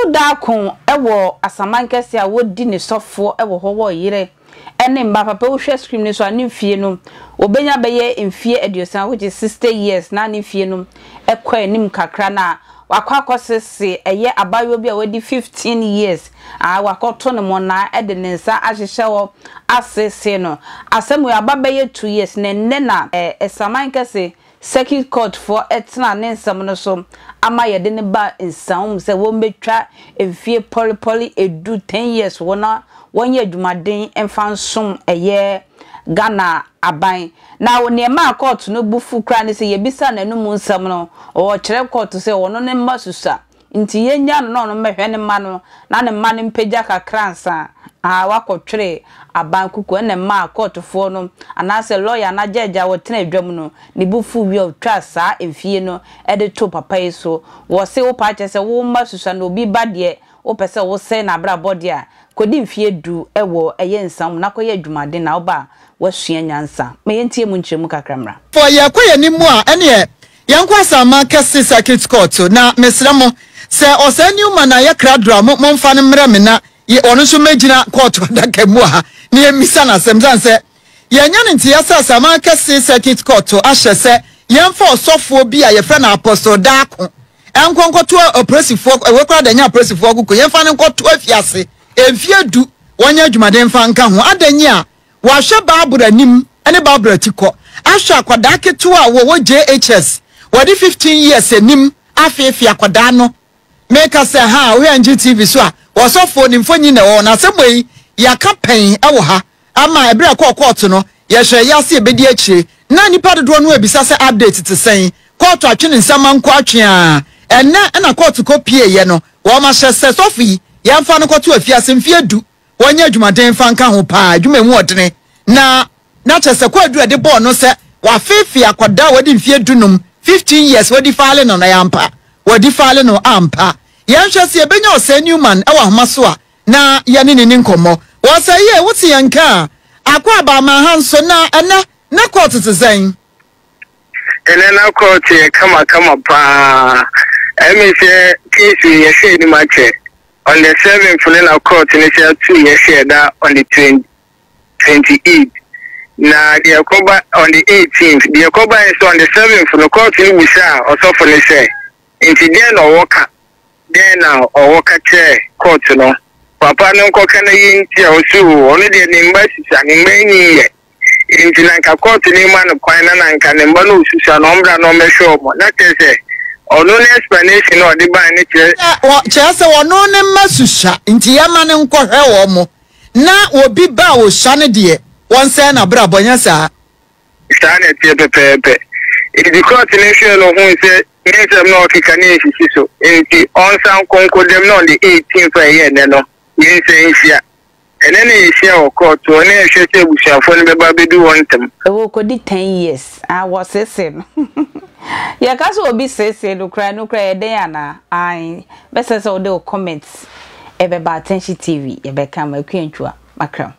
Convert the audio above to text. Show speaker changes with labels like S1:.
S1: Apostle Darko wɔ Asaman kɛseɛ a wɔdi ne sɔfoɔ wɔ hɔ wɔ yere ne mma papa wohwɛ screen no so a ne mfie no wɔbɛnya bɛyɛ mfie aduosia which is 60 years na ne mfie no kɔ anim kakra na wakɔ akɔsese ɛyɛ abaayewa bi a wadi 15 years a wakɔto no monnaa de ne nsa ahyehyɛ hɔ asese no asɛm wei aba bɛyɛ 2 years na ɛnnɛ na Asaman kɛse Circuit Court foɔ tenaa ne nsɛm no so ama yɛde no baa nsaom sɛ wɔmmɛtwa mfie pɔlepɔle edu, ten years, wɔ na wɔnyɛ adwumaden mfa nsom ɛyɛ Ghana aban. Na nea ɛmaa kɔɔto no bo fu koraa ne sɛ yɛbisaa n'anomu nsɛm no, ɔkyerɛ kɔɔto sɛ ɔno ne mma susua. Nti yɛnnya no na ɔno mmɛhwɛ ne mma no na ne mma no mpagya kakra ansa a wakɔtwere aban kuku ɛna ɛmaa kɔɔtofoɔ no anaasɛ lɔya anaa gyɛɛgye a ɔtena adwa mu no ne bo fuu wie a ɔtwaa saa mfie no de too papa yi so. Wɔse wopɛ akyerɛ sɛ wo mma susua na obi ba deɛ wopɛ sɛ wosɛe n'abrabɔ deɛ a kɔdi mfeɛ du wɔ ɛyɛ nsa mu na kɔyɛ adwumaden na woba a woasua nyansa. Ma yɛntie mu nkyerɛmu kakra mmra.
S2: For yɛkɔ yɛn anim a ɛneɛ yɛnkɔ Asaman kɛse circuit court na mesrɛ mo sɛ ɔsɛe Newman ayɛ krado a mo momfa no mmerɛ me na yɛ ɔno nso mɛgyina court adaka mu ha na yɛmmisa no asɛm sane sɛ yɛanya no nteɛ sɛ Asaman kɛse circuit court ahyɛ sɛ yɛmfa ɔsɔfoɔ bi a yɛfrɛ no Apostle Darko ɛnkɔ nkɔto apolisifoɔ ɛwɔ koraa da nyɛ apolisifoɔ koko yɛmfa no nkɔto afiase mfie du wɔnyɛ adwumaden mfa nka ho adan yi a Wɔahwɛ Barbara anim ne Barbara tikɔ, ahwɛ akwadaa ketewa a wɔwɔ JHS, wɔde 15 years anim afeefee akwadaa no. Meka sɛ ha, wohwɛ NGTV so a, wɔsɔfoɔ ne mfonyin na ɛwɔ hɔ. Na asɛm wei, yɛaka pɛn wɔ ha ama ɛberɛ a ɛkɔɔ kɔɔto no, yɛhwɛ yɛ ase yɛbɛdi akyire. Na nnipa dodoɔ no abisa sɛ update te sɛn? Kɔɔto atwe ne nsa ma nko atwe a, ɛnnɛ na kɔɔto kɔ pieeɛ no, wɔahyɛ sɛ sɔfo yi, yɛmfa no kɔto afiase mfeɛ du. Wɔnyɛ adwumaden mfa nka ho paa, adwuma emu ɔdene, na na kyerɛ sɛ kwaadu a ɛde bɔɔ no sɛ wafeefee akwadaa a wadi mfeɛ dunum, 15 years, wɔdifaale no no, ɛyɛ ampa? Wɔdifaale no ampa? Yɛnhwɛ sɛ yɛbɛnya Ɔsɛe Newman wɔ ahoma so a na yɛne no nni nkɔmmɔ. Ɔsɛe yie, wote yɛn nka a, akɔ aba ama ha nso, na ɛnnɛ na kɔɔto te sɛn?
S3: Ɛnɛ na kɔɔto yɛ kamakama paa. Ɛmi sɛ case wei yɛhwɛ anim akyɛ. On the seventh no na court no sɛ ato yɛhyɛ da on the 28. Na deɛ ɛkɔba on the 18th, deɛ ɛkɔba yɛ sɛ on the seventh no court no busaa ɔsɔfo no sɛ nti deɛn na ɔwɔ ka, dɛn na ɔwɔ ka kyerɛ court no. Papa no nkɔka na yɛnti a ɔse oo ɔno deɛ ne mma sisa, ne mma nyin yɛ. Enti na anka kɔɔto no mma no kwan na na anka ne mma no resusua no ɔmbra na ɔmmɛhwɛ wɔn. Na kyerɛ sɛ ɔno ne explanation a ɔde bae no kyerɛ.
S2: Wɔ, kyerɛ sɛ ɔno ne mma susua nti yɛmma no nkɔhwɛ wɔn. Na obi ba a osua no deɛ, wɔnsɛe n'abrabɔ, nyɛ saa?
S3: Saa na ɛteɛ pɛpɛɛpɛ. Enti kɔɔto no hwɛɛ no hui sɛ ne nsɛm no a ɔkeka no nsisi so. Enti ɔnsan nkɔ nkɔdam na on the 18th a ɛyɛ ɛnnɛ no, yɛnsan nhyia. Ɛnnɛ na yɛhyia wɔ kɔɔto hɔ na yɛhwɛ sɛ abusuafoɔ no bɛba abɛdu hɔ ntɛm.
S1: Ɛwɔ kɔdi ten years ah wɔ seesei no yɛka sɛ obi seesei no koraa ɛno koraa ɛyɛ dɛn anaa ae mɛsrɛ sɛ wode wo comment ɛbɛba Attention TV yɛbɛka ma Akua Antwua makram.